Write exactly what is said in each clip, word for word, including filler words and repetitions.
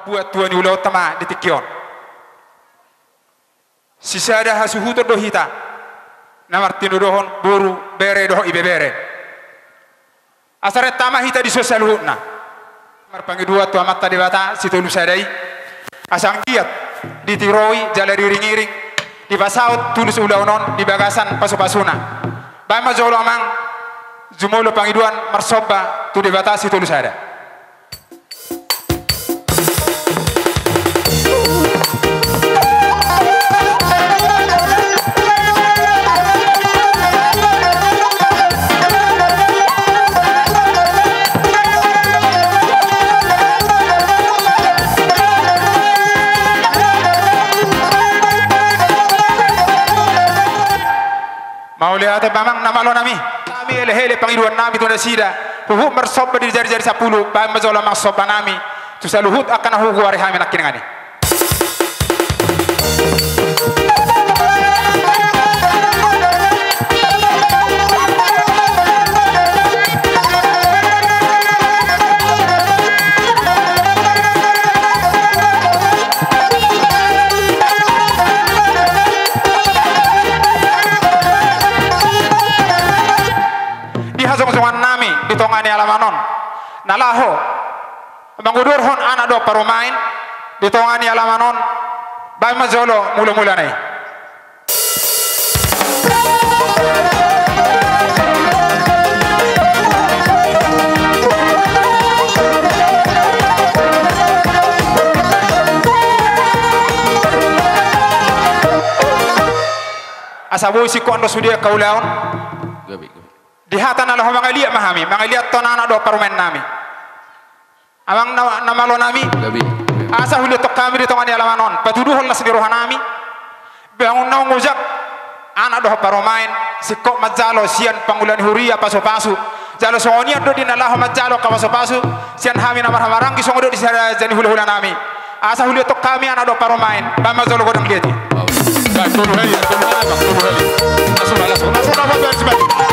Buat tua ni ulaonta ma di tingki on. Sisada hasuhuton do hita na martinodohon boru, bere dohot ibebere. Asa renta ma hita dison saluhutna. Marpangidoan tu Amanta Debata Sitolusada i, asa anggiat ditiroi jala diiringiring, dipasaut tulus ulaon on di bagasan pasupasuna. Baen ma jolo amang jumolo pangidoan marsomba tu Debata Sitolusada. Mauliate ma amang na malo nami. Hami elehele pangidoan nami tu nasida huhut marsomba di jarijari sampulu. Baen ma jolo amang somba nami tu saluhut angka na hugoari hami nangkiningan i. Di hajongjongan nami di tonga ni alaman on na laho mangudurhon anak dohot parumaen di tonga ni alaman on, baen ma jolo mulamulana i. Asa boi singkop do sude angka ulaon. Gabe, gabe. Di hata na laho mangaliat ma hami, mangaliathon anak dohot parumaen nami. Amang na, na malo nami. Gabe. Asa huliathon hami di tonga ni alaman on, patuduhon las ni roha nami. Bangun naung ojak anak dohot parumaen, singkop manjalo sian pangula ni huria pasupasu. Jala songon i do di na laho manjalo angka pasupasu sian hami na marhahamaranggi, songon i do di sada raja ni hulahula nami. Asa huliathon hami anak dohot parumaen, baen ma jolo godang liat i. Baen, tolu hali, tolu hali, tolu hali. Langsung, langsung, langsung, langsung, langsung, langsung.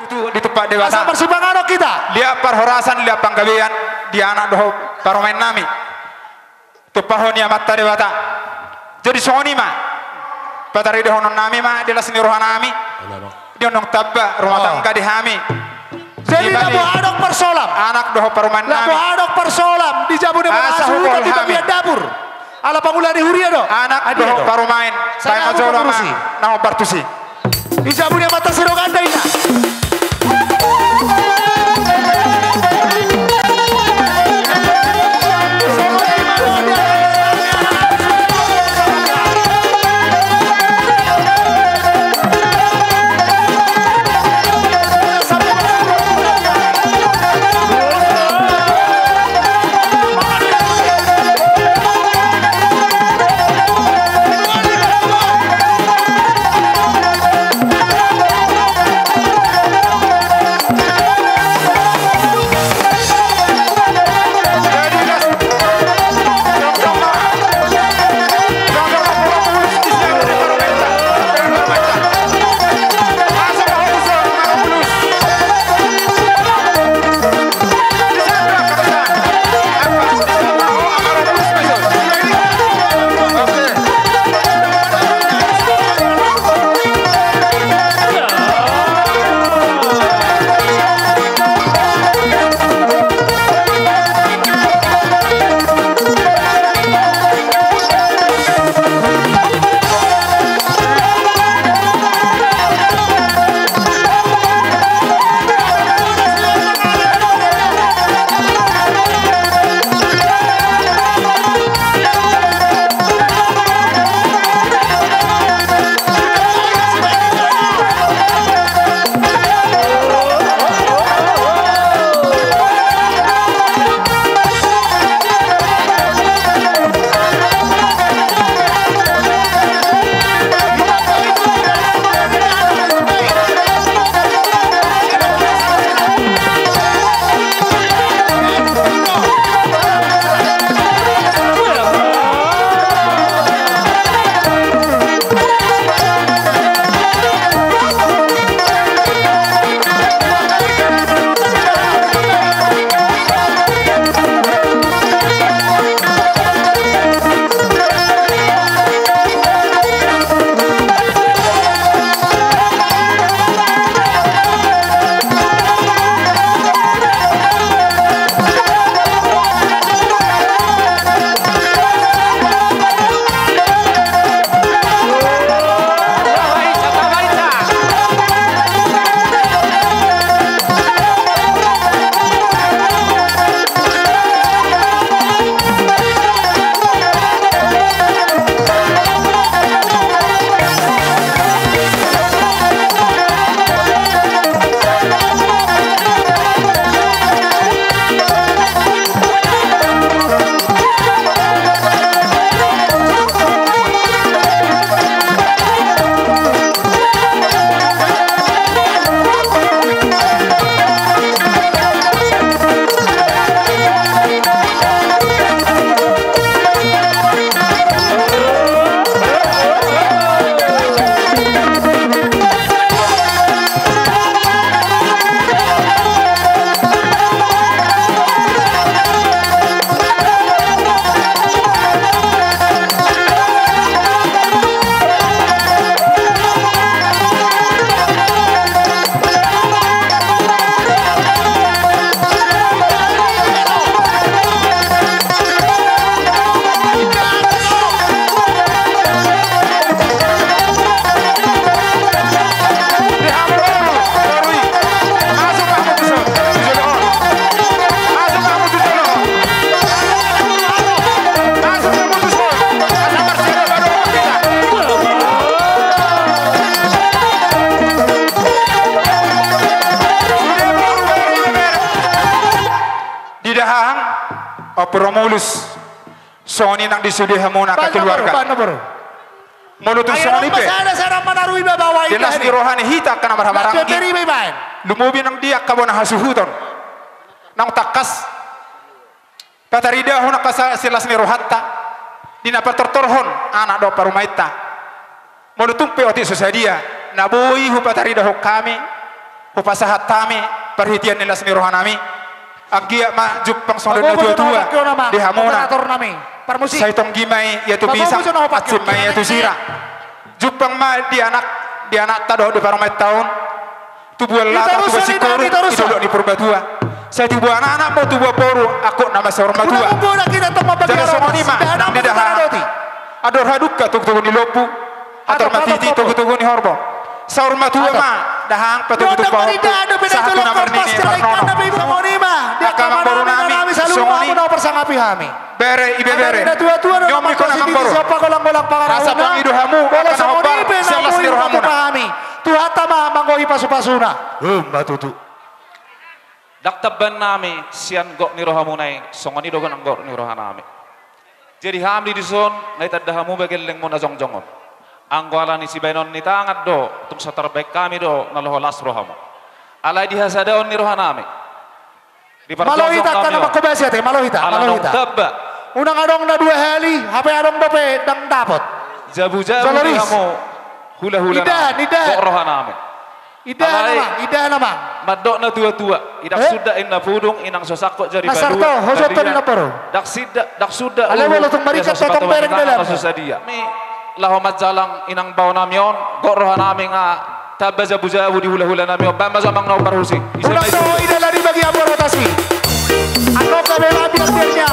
Ditu-, ditumpak Debata. Asa parsumbanganon hita. Liat parhorasan, liat panggabean di anak dohot parumaen nami. Tumpahon ni Amanta Debata. Jadi songon i ma pataridahonon nami ma di las ni roha nami. Di on naung tamba rumah tangga di hami. Jadi na boha do parsoalan? Anak dohot parumaen nami. Na boha do parsoalan di jabu ni amang, asa hupol hami. Ala pangula ni huria do. Anak dohot parumaen. Baen ma jolo amang na hombar tusi. Di jabu ni amanta Siroganda ina. Songon i nang di sude hamuna angka keluarga. Molo tung songon i pe, di las ni roha ni hita angka na marhahamaranggi, lumobi nang di angka bona hasuhuton, naung tangkas pataridahon angka sa-, silas ni rohanta di na patortorhon anak dohot parumaenta. Molo tung pe otik so sadia na boi hupataridahon hami, hupasahat hami parhitean ni las ni rohanami, anggiat ma jumpang songon na tuatua di hamuna. Sai tonggi ma i ia tu pisang, ansim ma i ia tu sira. Jumpang ma di anak, di anakta dohot di parumaenta on. Tubuan latah, tubuan singkoru di dolok ni Purbatua. Sai tubuan anak ma, tubuan boru, angkup nama saur matua. Jala songon i ma nang di dahahang. Andor hadungka togutogu ni lombu, andor matiti togutogu ni horbo. Saur matua ma dahahang patogutogu pahompu, sahat tu na marnini marnono. Angka amangborunami, songon i. Bere, ibebere. Nion ma ingkon amangboru. Asa pangido hamu angka na hombar sian las ni rohamuna. Tuhanta ma manggohi pasupasuna. Emma tutu. Ndang tambaannami sian gok ni rohamuna i, songon i do nang gok ni rohanami. Jadi hami dison na ditanda hamu ma gellengmu na jongjong on. Anggo ala ni sibahenon ni tangan do, tung so tarbaen hami do na laho las rohamu. Alai di hasadaon ni rohanami. Malo hita, angka na mangkobasi ate, malo hita, malo hita. Unang adong na dua hali, hape adong dope ndang dapot. Jabujabu di hamu hulahula nami. Indahan, indahan. Gok rohanami. Indahan amang, indahan amang. Mandok na tuatua, inang suda inna pudung, inang so sangkot jari balua. Ndang suda, ndang suda. Alai molo tung marikat totong bereng dalan. Laho manjalang inang baonami on, gok rohanami nga tamba jabujabu di hulahulanami on, baen ma jo amang na hombar husi. Unang dohot i dalan i bagian borotasi. Annon gabe ma biar-biarnya.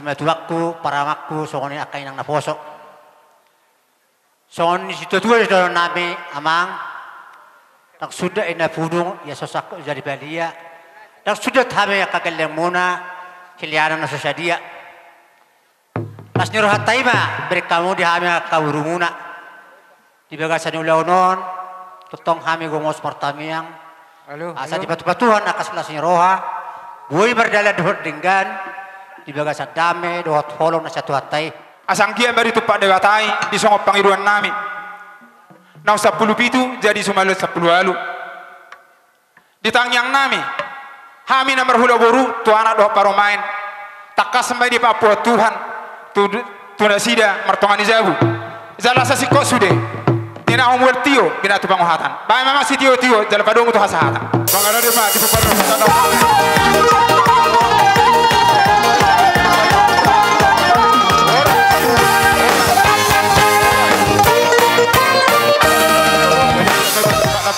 Natuangku, paramangku, songon i angka inang naposo. Songon ni situatua di dohonon nami, amang, ndang suda inna pudung ia so sangkot jadi balia. Ndang suda hami angka gellengmuna, hilalahonon na so sadia. Las ni rohanta i ma bereng hamu di hami angka borumuna. Di bagasan ulaon on, tongtong hami gomos martamiang. Asa dipatupa Tuhan angka las ni roha, boi mardalan dohot denggan di bagasan dame dohot holong na sian Tuhanta i. Asa anggiat ma ditumpak Debata i di songon pangidoan nami. Naung sampulu pitu jadi sumalot sampulu ualu. Di tangiang nami, hami na marhula boru tu anak dohot parumaen, tangkas ma i dipaampu Tuhan tu, tu nasida martonga ni jabu. Jala sasingkop sude, di na humual tio, di na tu panguhatan. Baen ma sitiotio jala padomu tu hasahatan. Mangarade ma di pupar.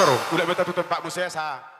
Udah beta tutup Pak Musesa.